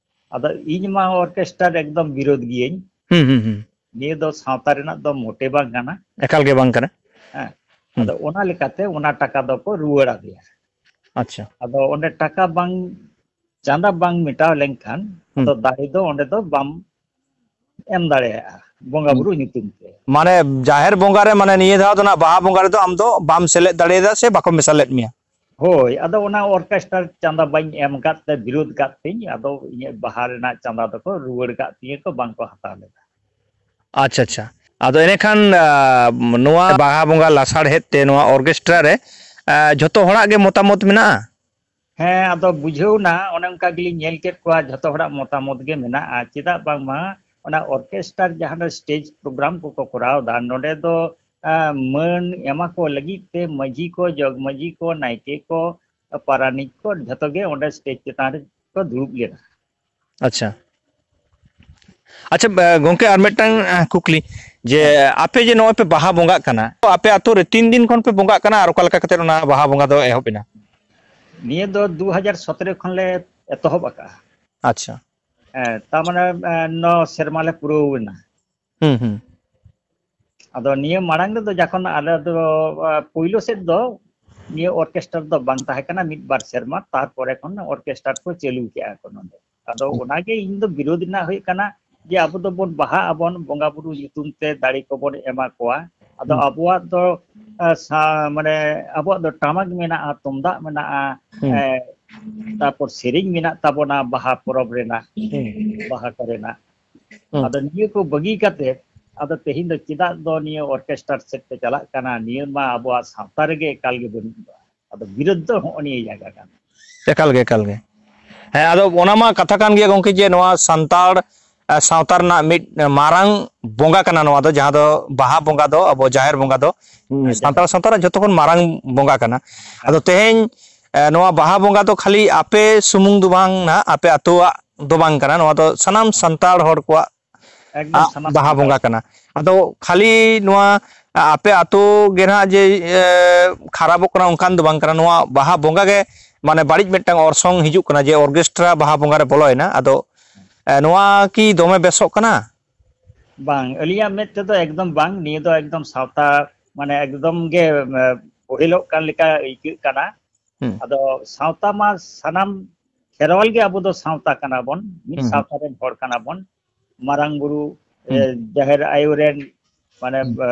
ᱟᱫᱚ ᱤᱧ ᱢᱟ ᱚᱨᱠᱮᱥᱴᱟᱨ ᱮᱠᱫᱚᱢ ᱵᱤᱨᱳᱫᱷ ᱜᱤᱭᱟᱹᱧ᱾ ᱦᱩᱸ, ᱦᱩᱸ, ᱦᱩᱸ᱾ ᱱᱤᱭᱟᱹ ᱫᱚ ᱥᱟᱶᱛᱟ ᱨᱮᱱᱟᱜ ᱫᱚ ᱢᱚᱴᱮ ᱵᱟᱝ ᱠᱟᱱᱟ᱾ ᱮᱠᱟᱞ ᱜᱮ ᱵᱟᱝ ᱠᱟᱱᱟ᱾ ᱦᱮᱸ᱾ ᱦᱩᱸ᱾ ᱟᱫᱚ ᱚᱱᱟ ᱞᱮᱠᱟᱛᱮ ᱚᱱᱟ ᱴᱟᱠᱟ ᱫᱚᱠᱚ ᱨᱩᱣᱟᱹᱲ ᱟᱫᱮᱭᱟ᱾ ᱟᱪᱪᱷᱟ᱾ ᱟᱫᱚ ᱚᱸᱰᱮ ᱴᱟᱠᱟ ᱵᱟᱝ, ᱪᱟᱸᱫᱟ ᱵᱟᱝ ᱢᱮᱴᱟᱣ ᱞᱮᱱᱠᱷᱟᱱ, ᱦᱩᱸ᱾ ᱟᱫᱚ ᱫᱟᱲᱮ ᱫᱚ ᱚᱸᱰᱮ ᱫᱚ ᱵᱟᱢ ᱮᱢ ᱫᱟᱲᱮᱭᱟᱜᱼᱟ ᱵᱚᱸᱜᱟ ᱦᱩᱸ᱾ ᱵᱩᱨᱩ ᱧᱩᱛᱩᱢ ᱛᱮ᱾ ᱢᱟᱱᱮ ᱡᱟᱦᱮᱨ ᱵᱚᱸᱜᱟ ᱨᱮ, ᱢᱟᱱᱮ ᱱᱤᱭᱟᱹ ᱫᱷᱟᱣ ᱫᱚ ᱱᱟᱜ ᱵᱟᱦᱟ ᱵᱚᱸᱜᱟ ᱨᱮᱫᱚ ᱟᱢ ᱫᱚ ᱵᱟᱢ ᱥᱮᱞᱮᱫ ᱫᱟᱲᱮᱭᱟᱫᱟ ᱥᱮ ᱵᱟᱠᱚ ᱢᱮᱥᱟ ᱞᱮᱫ ᱢᱮᱭᱟ? ᱦᱳᱭ, ᱟᱫᱚ ᱚᱱᱟ ᱚᱨᱠᱮᱥᱴᱟᱨ ᱪᱟᱸᱫᱟ ᱵᱟᱹᱧ ᱮᱢ ᱟᱠᱟᱫ ᱛᱮ ᱵᱤᱨᱳᱫᱷ ᱟᱠᱟᱫ ᱛᱤᱧ, ᱟᱫᱚ ᱤᱧᱟᱹᱜ ᱵᱟᱦᱟ ᱨᱮᱱᱟᱜ ᱪᱟᱸᱫᱟ ᱫᱚᱠᱚ ᱨᱩᱣᱟᱹᱲ ᱟᱠᱟᱫ ᱛᱤᱧᱟᱹ ᱠᱚ, ᱵᱟᱝ ᱠᱚ ᱦᱟᱛᱟᱣ ᱞᱮᱫᱟ᱾ ᱟᱪᱪᱷᱟ, ᱟᱪᱪᱷᱟ᱾ ᱟᱫᱚ ᱮᱱᱮᱠᱷᱟᱱ, ᱟ, ᱱᱚᱣᱟ ᱵᱟᱦᱟ ᱵᱚᱸᱜᱟ ᱞᱟᱥᱟᱲᱦᱮᱫ ᱛᱮ ᱱᱚᱣᱟ ᱚᱨᱠᱮᱥᱴᱨᱟ ᱨᱮ, ᱟ, ᱡᱷᱚᱛᱚ ᱦᱚᱲᱟᱜ ᱜᱮ ᱢᱚᱛᱟᱢᱚᱛ ᱢᱮᱱᱟᱜᱼᱟ? ᱦᱮᱸ, ᱟᱫᱚ ᱵᱩᱡᱷᱟᱹᱣ ᱱᱟ, ᱚᱱᱮ ᱚᱱᱠᱟ ᱜᱮᱞᱤᱧ ᱧᱮᱞ ᱠᱮᱫ ᱠᱚᱣᱟ, ᱡᱷᱚᱛᱚ ᱦᱚᱲᱟᱜ ᱢᱚᱛᱟᱢᱚᱛ ᱜᱮ ᱢᱮᱱᱟᱜᱼᱟ᱾ ᱪᱮᱫᱟᱜ ᱵᱟᱝᱢᱟ ᱚᱱᱟ ᱚᱨᱠᱮᱥᱴᱟᱨ ᱡᱟᱦᱟᱸ ᱨᱮ ᱥᱴᱮᱡᱽ ᱯᱨᱳᱜᱨᱟᱢ ᱠᱚᱠᱚ ᱠᱚᱨᱟᱣ ᱮᱫᱟ, ᱱᱚᱰᱮ ᱫᱚ, ᱟ, ᱢᱟᱹᱱ ᱮᱢᱟ ᱠᱚ ᱞᱟᱹᱜᱤᱫ ᱛᱮ ᱢᱟᱹᱡᱷᱤ ᱠᱚ, ᱡᱚᱜᱽ ᱢᱟᱹᱡᱷᱤ ᱠᱚ, ᱱᱟᱭᱠᱮ ᱠᱚ, ᱯᱟᱨᱟᱱᱤᱠ ᱠᱚ, ᱡᱷᱚᱛᱚ ᱜᱮ ᱚᱸᱰᱮ ᱥᱴᱮᱡᱽ ᱪᱮᱛᱟᱱ ᱨᱮᱠᱚ ᱫᱩᱲᱩᱵ ᱞᱮᱱᱟ᱾ ᱟᱪᱪᱷᱟ᱾ ᱟᱪᱪᱷᱟ, ᱵᱟ-, ᱜᱚᱝᱠᱮ, ᱟᱨ ᱢᱤᱫᱴᱟᱝ, ᱟ, ᱠᱩᱠᱞᱤ, ᱡᱮ ᱦᱮᱸ᱾ ᱟᱯᱮ ᱡᱮ ᱱᱚᱜᱼᱚᱭ ᱯᱮ ᱵᱟᱦᱟ ᱵᱚᱸᱜᱟᱜ ᱠᱟᱱᱟ, ᱛᱚ ᱟᱯᱮ ᱟᱛᱳ ᱨᱮ ᱛᱤᱱ ᱫᱤᱱ ᱠᱷᱚᱱ ᱯᱮ ᱵᱚᱸᱜᱟᱜ ᱠᱟᱱᱟ ᱟᱨ ᱚᱠᱟ ᱞᱮᱠᱟ ᱠᱟᱛᱮ ᱚᱱᱟ ᱵᱟᱦᱟ ᱵᱚᱸᱜᱟ ᱫᱚ ᱮᱦᱚᱵ ᱮᱱᱟ? ᱱᱤᱭᱟᱹ ᱫᱚ ᱫᱩ ᱦᱟᱡᱟᱨ ᱥᱚᱛᱨᱚ ᱠᱷᱚᱱ ᱞᱮ ᱮᱛᱚᱦᱚᱵ ᱟᱠᱟᱜᱼᱟ᱾ ᱟᱪᱪᱷᱟ᱾ ᱦᱮᱸ, ᱛᱟᱨ ᱢᱟᱱᱮ, ᱮ, ᱱᱚ ᱥᱮᱨᱢᱟ ᱞᱮ ᱯᱩᱨᱟᱹᱣ ᱮᱱᱟ᱾ ᱦᱩᱸ, ᱦᱩᱸ᱾ ᱟᱫᱚ ᱱᱤᱭᱟᱹ ᱢᱟᱲᱟᱝ ᱨᱮᱫᱚ ᱡᱚᱠᱷᱚᱱ ᱟᱞᱮ ᱫᱚ, ᱟ, ᱯᱳᱭᱞᱳ ᱥᱮᱫ ᱫᱚ ᱱᱤᱭᱟᱹ ᱚᱨᱠᱮᱥᱴᱟᱨ ᱫᱚ ᱵᱟᱝ ᱛᱟᱦᱮᱸ ᱠᱟᱱᱟ, ᱢᱤᱫ ᱵᱟᱨ ᱥᱮᱨᱢᱟ, ᱛᱟᱨᱯᱚᱨᱮ ᱠᱷᱚᱱ ᱚᱨᱠᱮᱥᱴᱟᱨ ᱠᱚ ᱪᱟᱹᱞᱩ ᱠᱮᱜᱼᱟ ᱠᱚ ᱱᱚᱰᱮ᱾ ᱟᱫᱚ ᱦᱩᱸ᱾ ᱚᱱᱟᱜᱮ ᱤᱧ ᱫᱚ ᱵᱤᱨᱳᱫᱷ ᱨᱮᱱᱟᱜ ᱦᱩᱭᱩᱜ ᱠᱟᱱᱟ ᱡᱮ ᱟᱵᱚ ᱫᱚᱵᱚᱱ ᱵᱟᱦᱟᱜ ᱟᱵᱚᱱ, ᱵᱚᱸᱜᱟ ᱵᱩᱨᱩ ᱧᱩᱛᱩᱢ ᱛᱮ ᱫᱟᱲᱮ ᱠᱚᱵᱚᱱ ᱮᱢᱟ ᱠᱚᱣᱟ, ᱟᱫᱚ ᱦᱩᱸ᱾ ᱟᱵᱚᱣᱟᱜ ᱫᱚ, ᱟ, ᱥᱟ-, ᱢᱟᱱᱮ ᱟᱵᱚᱣᱟᱜ ᱫᱚ ᱴᱟᱢᱟᱠ ᱢᱮᱱᱟᱜᱼᱟ, ᱛᱩᱢᱫᱟᱜ ᱢᱮᱱᱟᱜᱼᱟ, ᱦᱩᱸ᱾ ᱮ, ᱛᱟᱨᱯᱚᱨ ᱥᱮᱨᱮᱧ ᱢᱮᱱᱟᱜ ᱛᱟᱵᱚᱱᱟ ᱵᱟᱦᱟ ᱯᱚᱨᱚᱵᱽ ᱨᱮᱱᱟᱜ, ᱦᱩᱸ᱾ ᱵᱟᱦᱟ ᱠᱚᱨᱮᱱᱟᱜ᱾ ᱦᱩᱸ᱾ ᱟᱫᱚ ᱱᱤᱭᱟᱹ ᱠᱚ ᱵᱟᱹᱜᱤ ᱠᱟᱛᱮ, ᱟᱫᱚ ᱛᱮᱦᱮᱧ ᱫᱚ ᱪᱮᱫᱟᱜ ᱫᱚ ᱱᱤᱭᱟᱹ ᱚᱨᱠᱮᱥᱴᱟᱨ ᱥᱮᱫ ᱯᱮ ᱪᱟᱞᱟᱜ ᱠᱟᱱᱟ? ᱱᱤᱭᱟᱹ ᱢᱟ ᱟᱵᱚᱣᱟᱜ ᱥᱟᱶᱛᱟ ᱨᱮᱜᱮ ᱮᱠᱟᱞ ᱜᱮ ᱵᱟᱹᱱᱩᱜᱼᱟ᱾ ᱟᱫᱚ ᱵᱤᱨᱳᱫᱷ ᱫᱚ ᱦᱚᱸᱜᱼᱚ ᱱᱤᱭᱟᱹ ᱡᱟᱭᱜᱟ ᱠᱟᱱᱟ᱾ ᱮᱠᱟᱞ ᱜᱮ, ᱮᱠᱟᱞ ᱜᱮ᱾ ᱦᱮᱸ, ᱟᱫᱚ ᱚᱱᱟ ᱢᱟ ᱠᱟᱛᱷᱟ ᱠᱟᱱ ᱜᱮᱭᱟ ᱜᱚᱢᱠᱮ, ᱡᱮ ᱱᱚᱣᱟ ᱥᱟᱱᱛᱟᱲ, ᱟ, ᱥᱟᱶᱛᱟ ᱨᱮᱱᱟᱜ ᱢᱤᱫ ᱢᱟᱨᱟᱝ ᱵᱚᱸᱜᱟ ᱠᱟᱱᱟ ᱱᱚᱣᱟ ᱫᱚ, ᱡᱟᱦᱟᱸ ᱫᱚ ᱵᱟᱦᱟ ᱵᱚᱸᱜᱟ ᱫᱚ, ᱟᱵᱚ ᱡᱟᱦᱮᱨ ᱵᱚᱸᱜᱟ ᱫᱚ, ᱦᱮᱸ, ᱥᱟᱱᱛᱟᱲ ᱡᱟᱦᱮᱨ᱾ ᱥᱟᱶᱛᱟ ᱨᱮᱱᱟᱜ ᱡᱷᱚᱛᱚ ᱠᱷᱚᱱ ᱢᱟᱨᱟᱝ ᱵᱚᱸᱜᱟ ᱠᱟᱱᱟ᱾ ᱟᱫᱚ ᱛᱮᱦᱮᱧ, ᱮ, ᱱᱚᱣᱟ ᱵᱟᱦᱟ ᱵᱚᱸᱜᱟ ᱫᱚ ᱠᱷᱟᱹᱞᱤ ᱟᱯᱮ ᱥᱩᱢᱩᱝ ᱫᱚ ᱵᱟᱝ ᱱᱟᱦᱟᱜ, ᱟᱯᱮ ᱟᱹᱛᱩᱣᱟᱜ ᱫᱚ ᱵᱟᱝ ᱠᱟᱱᱟ, ᱱᱚᱣᱟ ᱫᱚ ᱥᱟᱱᱟᱢ ᱥᱟᱱᱛᱟᱲ ᱦᱚᱲ ᱠᱚᱣᱟᱜ ᱮᱠᱫᱚᱢ ᱟᱜ ᱥᱟᱱᱟᱢ ᱵᱟᱦᱟ ᱥᱟᱱᱛᱟᱲ᱾ ᱵᱚᱸᱜᱟ ᱠᱟᱱᱟ᱾ ᱟᱫᱚ ᱠᱷᱟᱹᱞᱤ ᱱᱚᱣᱟ ᱟᱯᱮ ᱟᱹᱛᱩ ᱜᱮ ᱱᱟᱦᱟᱜ ᱡᱮ, ᱮ, ᱠᱷᱟᱨᱟᱯᱚᱜ ᱠᱟᱱᱟ ᱚᱱᱠᱟᱱ ᱫᱚ ᱵᱟᱝ ᱠᱟᱱᱟ, ᱱᱚᱣᱟ ᱵᱟᱦᱟ ᱵᱚᱸᱜᱟ ᱜᱮ ᱢᱟᱱᱮ ᱵᱟᱹᱲᱤᱡ ᱢᱤᱫᱴᱟᱝ ᱚᱨᱥᱚᱝ ᱦᱤᱡᱩᱜ ᱠᱟᱱᱟ, ᱡᱮ ᱚᱨᱠᱮᱥᱴᱨᱟ ᱵᱟᱦᱟ ᱵᱚᱸᱜᱟ ᱨᱮ ᱵᱚᱞᱚᱭᱮᱱᱟ᱾ ᱟᱫᱚ, ᱮ, ᱱᱚᱣᱟ ᱠᱤ ᱫᱚᱢᱮ ᱵᱮᱥᱚᱜ ᱠᱟᱱᱟ? ᱵᱟᱝ, ᱟᱹᱞᱤᱧᱟᱜ ᱢᱮᱫ ᱛᱮᱫᱚ ᱮᱠᱫᱚᱢ ᱵᱟᱝ᱾ ᱱᱤᱭᱟᱹ ᱫᱚ ᱮᱠᱫᱚᱢ ᱥᱟᱶᱛᱟ, ᱢᱟᱱᱮ, ᱮᱠᱫᱚᱢ ᱜᱮ, ᱮ, ᱵᱚᱦᱮᱞᱚᱜ ᱠᱟᱱ ᱞᱮᱠᱟ ᱟᱹᱭᱠᱟᱹᱜ ᱠᱟᱱᱟ᱾ ᱦᱩᱸ᱾ ᱟᱫᱚ ᱥᱟᱶᱛᱟ ᱢᱟ ᱥᱟᱱᱟᱢ ᱠᱷᱮᱨᱣᱟᱞ ᱜᱮ ᱟᱵᱚ ᱫᱚ ᱥᱟᱶᱛᱟ ᱠᱟᱱᱟ ᱵᱚᱱ, ᱢᱤᱫ ᱦᱩᱸ, ᱦᱩᱸ᱾ ᱥᱟᱶᱛᱟ ᱨᱮᱱ ᱦᱚᱲ ᱠᱟᱱᱟ ᱵᱚᱱ᱾ ᱢᱟᱨᱟᱝ ᱵᱩᱨᱩ, ᱮ, ᱦᱩᱸ᱾ ᱡᱟᱦᱮᱨ ᱟᱭᱳ ᱨᱮᱱ, ᱢᱟᱱᱮ, ᱦᱩᱸ᱾ ᱮ,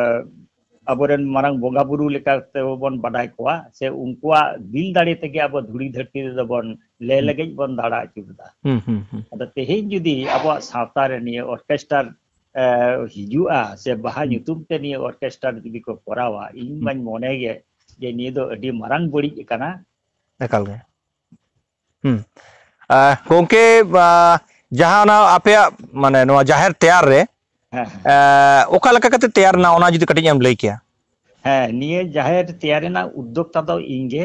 ᱟᱵᱚᱨᱮᱱ ᱢᱟᱨᱟᱝ ᱵᱚᱸᱜᱟ ᱵᱩᱨᱩ ᱞᱮᱠᱟ ᱛᱮᱵᱚᱱ ᱵᱟᱰᱟᱭ ᱠᱚᱣᱟ, ᱥᱮ ᱩᱱᱠᱩᱣᱟᱜ ᱫᱤᱞ ᱫᱟᱲᱮ ᱛᱮᱜᱮ ᱟᱵᱚ ᱫᱷᱩᱲᱤ ᱫᱷᱟᱹᱨᱛᱤ ᱨᱮᱫᱚ ᱵᱚᱱ ᱞᱮ ᱦᱩᱸ᱾ ᱞᱮᱜᱮᱡ ᱵᱚᱱ ᱫᱟᱬᱟ ᱟᱹᱪᱩᱨ ᱮᱫᱟ᱾ ᱦᱩᱸ, ᱦᱩᱸ, ᱦᱩᱸ᱾ ᱟᱫᱚ ᱛᱮᱦᱮᱧ ᱡᱩᱫᱤ ᱟᱵᱚᱣᱟᱜ ᱥᱟᱶᱛᱟ ᱨᱮ ᱱᱤᱭᱟᱹ ᱚᱨᱠᱮᱥᱴᱟᱨ, ᱮ, ᱦᱤᱡᱩᱜᱼᱟ, ᱥᱮ ᱵᱟᱦᱟ ᱦᱩᱸ᱾ ᱧᱩᱛᱩᱢ ᱛᱮ ᱱᱤᱭᱟᱹ ᱚᱨᱠᱮᱥᱴᱟᱨ ᱡᱩᱫᱤ ᱠᱚ ᱠᱚᱨᱟᱣᱟ, ᱤᱧ ᱦᱩᱸ᱾ ᱢᱟᱧ ᱢᱚᱱᱮ ᱜᱮ ᱡᱮ ᱱᱤᱭᱟᱹ ᱫᱚ ᱟᱹᱰᱤ ᱢᱟᱨᱟᱝ ᱵᱟᱹᱲᱤᱡ ᱠᱟᱱᱟ᱾ ᱮᱠᱟᱞ ᱜᱮ᱾ ᱦᱩᱸ᱾ ᱟ, ᱜᱚᱝᱠᱮ, ᱟ, ᱡᱟᱦᱟᱸ ᱚᱱᱟ ᱟᱯᱮᱭᱟᱜ, ᱢᱟᱱᱮ, ᱱᱚᱣᱟ ᱡᱟᱦᱮᱨ ᱛᱮᱭᱟᱨ ᱨᱮ, ᱦᱮᱸ, ᱦᱮᱸ᱾ ᱟ, ᱚᱠᱟ ᱞᱮᱠᱟ ᱠᱟᱛᱮ ᱛᱮᱭᱟᱨ ᱮᱱᱟ, ᱚᱱᱟ ᱡᱩᱫᱤ ᱠᱟᱹᱴᱤᱡ ᱮᱢ ᱞᱟᱹᱭ ᱠᱮᱭᱟ? ᱦᱮᱸ, ᱱᱤᱭᱟᱹ ᱡᱟᱦᱮᱨ ᱛᱮᱭᱟᱨ ᱨᱮᱱᱟᱜ ᱩᱫᱽᱫᱳᱠᱛᱟ ᱫᱚ ᱤᱧ ᱜᱮ᱾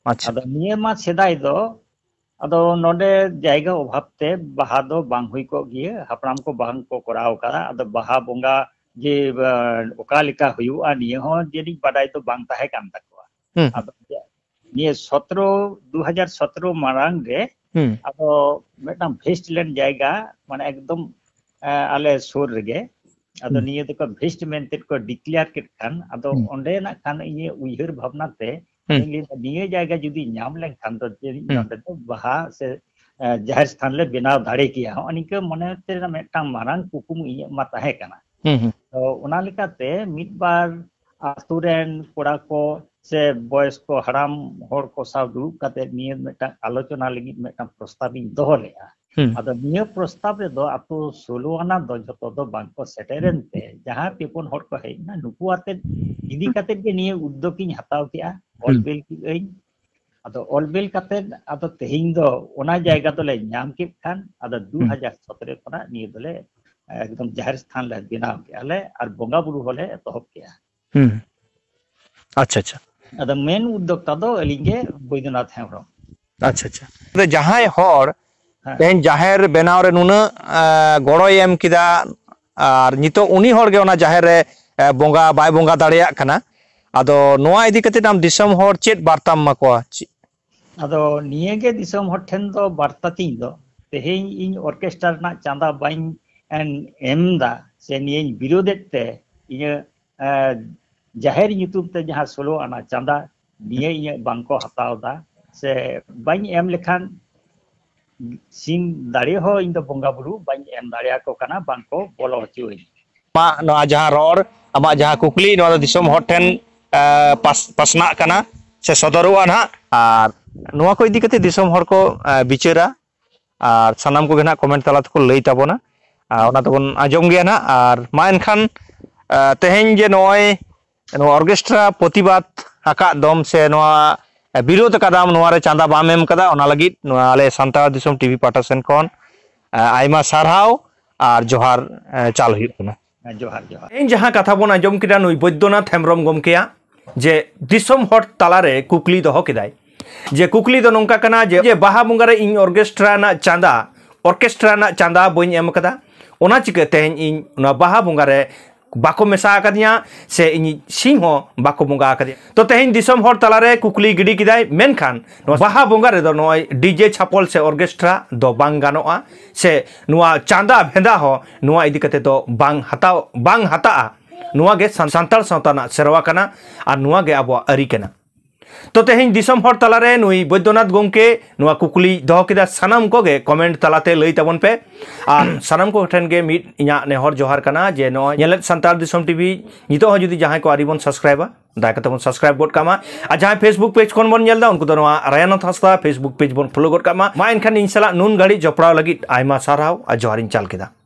ᱟᱪᱪᱷᱟ᱾ ᱟᱫᱚ ᱱᱤᱭᱟᱹ ᱢᱟ ᱥᱮᱫᱟᱭ ᱫᱚ, ᱟᱫᱚ ᱱᱚᱰᱮ ᱡᱟᱭᱜᱟ ᱚᱵᱷᱟᱵ ᱛᱮ ᱵᱟᱦᱟ ᱫᱚ ᱵᱟᱝ ᱦᱩᱭ ᱠᱚᱜ ᱜᱮᱭᱟ, ᱦᱟᱯᱲᱟᱢ ᱠᱚ ᱵᱟᱝ ᱠᱚ ᱠᱚᱨᱟᱣ ᱠᱟᱫᱟ᱾ ᱟᱫᱚ ᱵᱟᱦᱟ ᱵᱚᱸᱜᱟ ᱡᱮ, ᱟ, ᱚᱠᱟ ᱞᱮᱠᱟ ᱦᱩᱭᱩᱜᱼᱟ, ᱱᱤᱭᱟᱹ ᱦᱚᱸ ᱡᱟᱹᱱᱤᱡ ᱵᱟᱰᱟᱭ ᱫᱚ ᱵᱟᱝ ᱛᱟᱦᱮᱸ ᱠᱟᱱ ᱛᱟᱠᱚᱣᱟ᱾ ᱦᱩᱸ, ᱦᱩᱸ᱾ ᱟᱫᱚ ᱱᱤᱭᱟᱹ ᱥᱚᱛᱨᱚ, ᱫᱩ ᱦᱟᱡᱟᱨ ᱥᱚᱛᱨᱚ ᱢᱟᱲᱟᱝ ᱨᱮ ᱦᱩᱸ᱾ ᱟᱫᱚ ᱢᱤᱫᱴᱟᱝ ᱵᱷᱮᱥᱴ ᱞᱮᱱ ᱡᱟᱭᱜᱟ, ᱢᱟᱱᱮ, ᱮᱠᱫᱚᱢ, ᱮ, ᱟᱞᱮ ᱥᱩᱨ ᱨᱮᱜᱮ᱾ ᱟᱫᱚ ᱦᱩᱸ᱾ ᱱᱤᱭᱟᱹ ᱫᱚᱠᱚ ᱵᱷᱮᱥᱴ ᱢᱮᱱᱛᱮ ᱠᱚ ᱰᱤᱠᱞᱮᱭᱟᱨ ᱠᱮᱫ ᱠᱷᱟᱱ, ᱟᱫᱚ ᱦᱩᱸ᱾ ᱚᱸᱰᱮᱱᱟᱜ ᱠᱷᱟᱱ ᱤᱧᱟᱹᱜ ᱩᱭᱦᱟᱹᱨ ᱵᱷᱟᱵᱽᱱᱟ ᱛᱮ ᱦᱩᱸ᱾ ᱤᱧ ᱞᱟᱹᱭᱫᱟ, ᱱᱤᱭᱟᱹ ᱡᱟᱭᱜᱟ ᱡᱩᱫᱤ ᱧᱟᱢ ᱞᱮᱱᱠᱷᱟᱱ ᱫᱚ ᱡᱟᱹᱱᱤᱡ ᱦᱩᱸ᱾ ᱱᱚᱸᱰᱮ ᱫᱚ ᱵᱟᱦᱟ ᱥᱮ, ᱮ, ᱡᱟᱦᱮᱨ ᱛᱷᱟᱱ ᱞᱮ ᱵᱮᱱᱟᱣ ᱫᱟᱲᱮ ᱠᱮᱭᱟ᱾ ᱦᱚᱸᱜᱼᱚ ᱱᱤᱝᱠᱟᱹ ᱢᱚᱱᱮ ᱛᱮ ᱢᱤᱫᱴᱟᱝ ᱢᱟᱨᱟᱝ ᱠᱩᱠᱢᱩ ᱤᱧᱟᱹᱜ ᱢᱟ ᱛᱟᱦᱮᱸ ᱠᱟᱱᱟ᱾ ᱦᱩᱸ, ᱦᱩᱸ᱾ ᱛᱚ ᱚᱱᱟ ᱞᱮᱠᱟᱛᱮ ᱢᱤᱫ ᱵᱟᱨ ᱟᱛᱳ ᱨᱮᱱ ᱠᱚᱲᱟ ᱠᱚ ᱥᱮ ᱵᱚᱭᱚᱥ ᱠᱚ, ᱦᱟᱲᱟᱢ ᱦᱚᱲ ᱠᱚ ᱥᱟᱶ ᱫᱩᱲᱩᱵ ᱠᱟᱛᱮ ᱱᱤᱭᱟᱹ ᱢᱤᱫᱴᱟᱝ ᱟᱞᱳᱪᱚᱱᱟ ᱞᱟᱹᱜᱤᱫ ᱢᱤᱫᱴᱟᱝ ᱯᱨᱚᱥᱛᱟᱵ ᱤᱧ ᱫᱚᱦᱚ ᱞᱮᱫᱼᱟ᱾ ᱦᱩᱸ᱾ ᱟᱫᱚ ᱱᱤᱭᱟᱹ ᱯᱨᱚᱥᱛᱟᱵ ᱨᱮᱫᱚ ᱟᱛᱳ ᱥᱳᱞᱳ ᱟᱱᱟ ᱫᱚ ᱡᱷᱚᱛᱚ ᱫᱚ ᱵᱟᱝ ᱠᱚ ᱥᱮᱴᱮᱨᱮᱱ ᱛᱮ, ᱡᱟᱦᱟᱸ ᱯᱮ ᱯᱩᱱ ᱦᱚᱲ ᱠᱚ ᱦᱮᱡ ᱮᱱᱟ, ᱱᱩᱠᱩ ᱟᱛᱮ ᱤᱫᱤ ᱠᱟᱛᱮ ᱜᱮ ᱱᱤᱭᱟᱹ ᱩᱫᱽᱫᱳᱜᱽ ᱤᱧ ᱦᱟᱛᱟᱣ ᱠᱮᱫᱼᱟ᱾ ᱚᱞ ᱦᱩᱸ᱾ ᱵᱤᱞ ᱠᱮᱫ ᱟᱹᱧ᱾ ᱟᱫᱚ ᱚᱞ ᱵᱤᱞ ᱠᱟᱛᱮ ᱟᱫᱚ ᱛᱮᱦᱮᱧ ᱫᱚ ᱚᱱᱟ ᱡᱟᱭᱜᱟ ᱫᱚᱞᱮ ᱧᱟᱢ ᱠᱮᱫ ᱠᱷᱟᱱ, ᱟᱫᱚ ᱫᱩ ᱦᱟᱡᱟᱨ ᱥᱚᱛᱨᱚ ᱠᱷᱚᱱᱟᱜ ᱱᱤᱭᱟᱹ ᱫᱚᱞᱮ ᱮᱠᱫᱚᱢ ᱡᱟᱦᱮᱨ ᱛᱷᱟᱱ ᱞᱮ ᱵᱮᱱᱟᱣ ᱠᱮᱫᱼᱟ ᱞᱮ ᱟᱨ ᱵᱚᱸᱜᱟ ᱵᱩᱨᱩ ᱦᱚᱸᱞᱮ ᱮᱛᱚᱦᱚᱵ ᱠᱮᱫᱼᱟ᱾ ᱦᱩᱸ᱾ ᱟᱪᱪᱷᱟ, ᱟᱪᱪᱷᱟ᱾ ᱟᱫᱚ ᱢᱮᱱ ᱩᱫᱽᱫᱳᱠᱛᱟ ᱫᱚ ᱟᱹᱞᱤᱧ ᱜᱮ, ᱵᱳᱭᱫᱚᱱᱟᱛᱷ ᱦᱮᱢᱵᱨᱚᱢ᱾ ᱟᱪᱪᱷᱟ, ᱟᱪᱪᱷᱟ᱾ ᱛᱚᱵᱮ ᱡᱟᱦᱟᱸᱭ ᱦᱚᱲ ᱦᱮᱸ᱾ ᱛᱮᱦᱮᱧ ᱡᱟᱦᱮᱨ ᱵᱮᱱᱟᱣ ᱨᱮ ᱱᱩᱱᱟᱹᱜ, ᱮ, ᱜᱚᱲᱚᱭ ᱮᱢ ᱠᱮᱫᱟ, ᱟᱨ ᱱᱤᱛᱚᱜ ᱩᱱᱤ ᱦᱚᱲ ᱜᱮ ᱚᱱᱟ ᱡᱟᱦᱮᱨ ᱨᱮ, ᱮ, ᱵᱚᱸᱜᱟ ᱵᱟᱭ ᱵᱚᱸᱜᱟ ᱫᱟᱲᱮᱭᱟᱜ ᱠᱟᱱᱟ, ᱟᱫᱚ ᱱᱚᱣᱟ ᱤᱫᱤ ᱠᱟᱛᱮ ᱟᱢ ᱫᱤᱥᱚᱢ ᱦᱚᱲ ᱪᱮᱫ ᱵᱟᱨᱛᱟᱢ ᱮᱢᱟ ᱠᱚᱣᱟ? ᱪᱮᱫ? ᱟᱫᱚ ᱱᱤᱭᱟᱹ ᱜᱮ ᱫᱤᱥᱚᱢ ᱦᱚᱲ ᱴᱷᱮᱱ ᱫᱚ ᱵᱟᱨᱛᱟ ᱛᱤᱧ ᱫᱚ, ᱛᱮᱦᱮᱧ ᱤᱧ ᱚᱨᱠᱮᱥᱴᱨᱟ ᱨᱮᱱᱟᱜ ᱪᱟᱸᱫᱟ ᱵᱟᱹᱧ ᱮᱢ ᱮᱫᱟ ᱥᱮ ᱱᱤᱭᱟᱹᱧ ᱵᱤᱨᱳᱫᱮᱫ ᱛᱮ, ᱤᱧᱟᱹᱜ, ᱮ, ᱡᱟᱦᱮᱨ ᱧᱩᱛᱩᱢ ᱛᱮ ᱡᱟᱦᱟᱸ ᱥᱳᱞᱳ ᱟᱱᱟ ᱪᱟᱸᱫᱟ, ᱱᱤᱭᱟᱹ ᱤᱧᱟᱹᱜ ᱵᱟᱝᱠᱚ ᱦᱟᱛᱟᱣ ᱮᱫᱟ ᱥᱮ ᱵᱟᱹᱧ ᱮᱢ ᱞᱮᱠᱷᱟᱱ ᱥᱤᱧ ᱫᱟᱲᱮ ᱦᱚᱸ ᱤᱧ ᱫᱚ ᱵᱚᱸᱜᱟ ᱵᱩᱨᱩ ᱵᱟᱹᱧ ᱮᱢ ᱫᱟᱲᱮᱭᱟᱠᱚ ᱠᱟᱱᱟ, ᱵᱟᱝᱠᱚ ᱵᱚᱞᱚ ᱦᱚᱪᱚᱣᱟᱹᱧ᱾ ᱟᱢᱟᱜ ᱱᱚᱣᱟ ᱡᱟᱦᱟᱸ ᱨᱚᱲ, ᱟᱢᱟᱜ ᱡᱟᱦᱟᱸ ᱠᱩᱠᱞᱤ, ᱱᱚᱣᱟ ᱫᱚ ᱫᱤᱥᱚᱢ ᱦᱚᱲ ᱴᱷᱮᱱ, ᱮ, ᱯᱟᱥ-, ᱯᱟᱥᱱᱟᱜ ᱠᱟᱱᱟ ᱥᱮ ᱥᱚᱫᱚᱨᱚᱜᱼᱟ ᱱᱟᱦᱟᱜ᱾ ᱟᱨ ᱱᱚᱣᱟ ᱠᱚ ᱤᱫᱤ ᱠᱟᱛᱮ ᱫᱤᱥᱚᱢ ᱦᱚᱲ ᱠᱚ, ᱮ, ᱵᱤᱪᱟᱹᱨᱟ, ᱟᱨ ᱥᱟᱱᱟᱢ ᱠᱚᱜᱮ ᱱᱟᱦᱟᱜ ᱠᱚᱢᱮᱱᱴ ᱛᱟᱞᱟ ᱛᱮᱠᱚ ᱞᱟᱹᱭ ᱛᱟᱵᱚᱱᱟ᱾ ᱟᱨ ᱚᱱᱟ ᱫᱚᱵᱚᱱ ᱟᱸᱡᱚᱢ ᱜᱮᱭᱟ ᱱᱟᱦᱟᱜ᱾ ᱟᱨ ᱢᱟ ᱮᱱᱠᱷᱟᱱ, ᱮ, ᱛᱮᱦᱮᱧ ᱡᱮ ᱱᱚᱜᱼᱚᱭ ᱱᱚᱣᱟ ᱚᱨᱠᱮᱥᱴᱨᱟ ᱯᱨᱚᱛᱤᱵᱟᱫ ᱟᱠᱟᱫ ᱫᱚᱢ ᱥᱮ ᱱᱚᱣᱟ ᱵᱤᱨᱳᱫ ᱟᱠᱟᱫᱟᱢ, ᱱᱚᱣᱟ ᱨᱮ ᱪᱟᱸᱫᱟ ᱵᱟᱢ ᱮᱢ ᱠᱟᱫᱟ, ᱚᱱᱟ ᱞᱟᱹᱜᱤᱫ ᱱᱚᱣᱟ ᱟᱞᱮ ᱥᱟᱱᱛᱟᱲ ᱫᱤᱥᱚᱢ ᱴᱤᱵᱷᱤ ᱯᱟᱦᱴᱟ ᱥᱮᱱ ᱠᱷᱚᱱ, ᱮ, ᱟᱭᱢᱟ ᱥᱟᱨᱦᱟᱣ ᱟᱨ ᱡᱚᱦᱟᱨ, ᱮ, ᱪᱟᱞ ᱦᱩᱭᱩᱜ ᱠᱟᱱᱟ᱾ ᱦᱮᱸ, ᱡᱚᱦᱟᱨ, ᱡᱚᱦᱟᱨ᱾ ᱤᱧ ᱡᱟᱦᱟᱸ ᱠᱟᱛᱷᱟ ᱵᱚᱱ ᱟᱸᱡᱚᱢ ᱠᱮᱫᱟ ᱱᱩᱭ ᱵᱳᱭᱫᱚᱱᱟᱛᱷ ᱦᱮᱢᱵᱨᱚᱢ ᱜᱚᱢᱠᱮᱭᱟᱜ, ᱡᱮ ᱫᱤᱥᱚᱢ ᱦᱚᱲ ᱛᱟᱞᱟᱨᱮ ᱠᱩᱠᱞᱤ ᱫᱚᱦᱚ ᱠᱮᱫᱟᱭ, ᱡᱮ ᱠᱩᱠᱞᱤ ᱫᱚ ᱱᱚᱝᱠᱟ ᱠᱟᱱᱟ ᱡᱮ, ᱡᱮ ᱵᱟᱦᱟ ᱵᱚᱸᱜᱟ ᱨᱮ ᱤᱧ ᱚᱨᱠᱮᱥᱴᱨᱟ ᱨᱮᱱᱟᱜ ᱪᱟᱸᱫᱟ, ᱚᱨᱠᱮᱥᱴᱨᱟ ᱨᱮᱱᱟᱜ ᱪᱟᱸᱫᱟ ᱵᱟᱹᱧ ᱮᱢ ᱠᱟᱫᱟ, ᱚᱱᱟ ᱪᱤᱠᱟᱹ ᱛᱮᱦᱮᱧ ᱤᱧ ᱚᱱᱟ ᱵᱟᱦᱟ ᱵᱚᱸᱜᱟ ᱨᱮ ᱵᱟᱠᱚ ᱢᱮᱥᱟ ᱟᱠᱟᱫᱤᱧᱟ ᱥᱮ ᱤᱧᱤᱡ ᱥᱤᱧ ᱦᱚᱸ ᱵᱟᱠᱚ ᱵᱚᱸᱜᱟ ᱟᱠᱟᱫᱤᱧᱟ? ᱛᱚ ᱛᱮᱦᱮᱧ ᱫᱤᱥᱚᱢ ᱦᱚᱲ ᱛᱟᱞᱟᱨᱮ ᱠᱩᱠᱞᱤ ᱜᱤᱰᱤ ᱠᱮᱫᱟᱭ, ᱢᱮᱱᱠᱷᱟᱱ ᱱᱚᱣᱟ ᱵᱟᱦᱟ ᱵᱚᱸᱜᱟ ᱨᱮᱫᱚ ᱱᱚᱜᱼᱚᱭ ᱰᱤᱡᱮ ᱪᱷᱟᱯᱚᱞ ᱥᱮ ᱚᱨᱠᱮᱥᱴᱨᱟ ᱫᱚ ᱵᱟᱝ ᱜᱟᱱᱚᱜᱼᱟ, ᱥᱮ ᱱᱚᱣᱟ ᱪᱟᱸᱫᱟ ᱵᱷᱮᱸᱫᱟ ᱦᱚᱸ ᱱᱚᱣᱟ ᱤᱫᱤ ᱠᱟᱛᱮ ᱫᱚ ᱵᱟᱝ ᱦᱟᱛᱟᱣ, ᱵᱟᱝ ᱦᱟᱛᱟᱜᱼᱟ᱾ ᱱᱚᱣᱟ ᱜᱮ ᱥᱟᱱ-, ᱥᱟᱱᱛᱟᱲ ᱥᱟᱶᱛᱟ ᱨᱮᱱᱟᱜ ᱥᱮᱨᱣᱟ ᱠᱟᱱᱟ ᱟᱨ ᱱᱚᱣᱟ ᱜᱮ ᱟᱵᱚᱣᱟᱜ ᱟᱹᱨᱤ ᱠᱟᱱᱟ᱾ ᱛᱚ ᱛᱮᱦᱮᱧ ᱫᱤᱥᱚᱢ ᱦᱚᱲ ᱛᱟᱞᱟᱨᱮ ᱱᱩᱭ ᱵᱳᱭᱫᱚᱱᱟᱛᱷ ᱜᱚᱢᱠᱮ ᱱᱚᱣᱟ ᱠᱩᱠᱞᱤ ᱫᱚᱦᱚ ᱠᱮᱫᱟ, ᱥᱟᱱᱟᱢ ᱠᱚᱜᱮ ᱠᱚᱢᱮᱱᱴ ᱛᱟᱞᱟᱛᱮ ᱞᱟᱹᱭ ᱛᱟᱵᱚᱱ ᱯᱮ᱾ ᱟᱨ ᱥᱟᱱᱟᱢ ᱠᱚ ᱴᱷᱮᱱ ᱜᱮ ᱢᱤᱫ ᱤᱧᱟᱹᱜ ᱱᱮᱦᱚᱨ ᱡᱚᱦᱟᱨ ᱠᱟᱱᱟ ᱡᱮ ᱱᱚᱣᱟ ᱧᱮᱞᱮᱫ ᱥᱟᱱᱛᱟᱲ ᱫᱤᱥᱚᱢ ᱴᱤᱵᱷᱤ ᱱᱤᱛᱚᱜ ᱦᱚᱸ ᱡᱩᱫᱤ ᱡᱟᱦᱟᱸᱭ ᱠᱚ ᱟᱹᱣᱨᱤ ᱵᱚᱱ ᱥᱟᱵᱥᱠᱨᱟᱭᱵᱟ, ᱫᱟᱭᱟ ᱠᱟᱛᱮ ᱵᱚᱱ ᱥᱟᱵᱥᱠᱨᱟᱭᱵ ᱜᱚᱫ ᱠᱟᱜ ᱢᱟ᱾ ᱟᱨ ᱡᱟᱦᱟᱸᱭ ᱯᱷᱮᱥᱵᱩᱠ ᱯᱮᱡᱽ ᱠᱷᱚᱱ ᱵᱚᱱ ᱧᱮᱞ ᱮᱫᱟ, ᱩᱱᱠᱩ ᱫᱚ ᱱᱚᱣᱟ ᱨᱟᱭᱟᱱᱟᱛᱷ ᱦᱟᱸᱥᱫᱟ ᱯᱷᱮᱥᱵᱩᱠ ᱯᱮᱡᱽ ᱵᱚᱱ ᱯᱷᱚᱞᱳ ᱜᱚᱫ ᱠᱟᱜ ᱢᱟ᱾ ᱢᱟ ᱮᱱᱠᱷᱟᱱ ᱤᱧ ᱥᱟᱞᱟᱜ ᱱᱩᱱ ᱜᱷᱟᱹᱲᱤᱡ ᱡᱚᱯᱲᱟᱣ ᱞᱟᱹᱜᱤᱫ ᱟᱭᱢᱟ ᱥᱟᱨᱦᱟᱣ ᱟᱨ ᱡᱚᱦᱟᱨᱤᱧ ᱪᱟᱞ ᱠᱮᱫᱟ᱾